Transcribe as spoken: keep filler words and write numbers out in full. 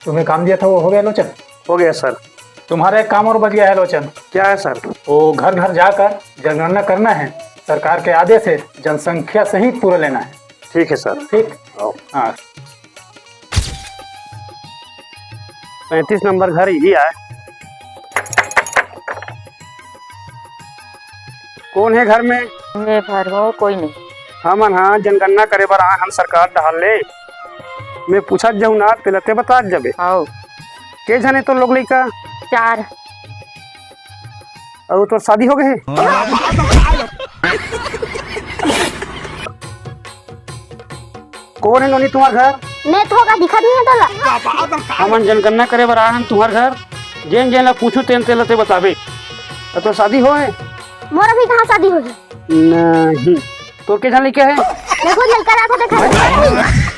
तुम्हें काम दिया था, वो हो गया, लोचन? हो गया, सर। तुम्हारा एक काम और बच गया है, लोचन। क्या है, सर? वो घर घर जाकर जनगणना करना है, सरकार के आदेश है, जनसंख्या सहित पूरा लेना है। ठीक है, सर। ठीक? आओ। हाँ। पैंतीस नंबर घर यही आय। कोन हे घर में? मैं घर में हूँ, कोई नहीं। हमन हा जनगणना करे बर आए हन सरकार डहार ले। मैं पूछत जाहूँ ना, तेला ते बतात जाबे। आओ। के झन हे तोर लोग लइका? चार। अउ तोर शादी हो गए हे? कोन हे नोनी तुम्हार घर? मैं तो का दिखत नहीं है तोला। हमन जनगणना करे बर आए हन तुम्हार घर। जेन जेन ला पूछू तेन तेन ला ते बताबे। अउ तोर शादी हो हे? मोर अभी कहाँ शादी होही? नहीं। तोर के झन लइका हे? देखो लइका जात हे देखा।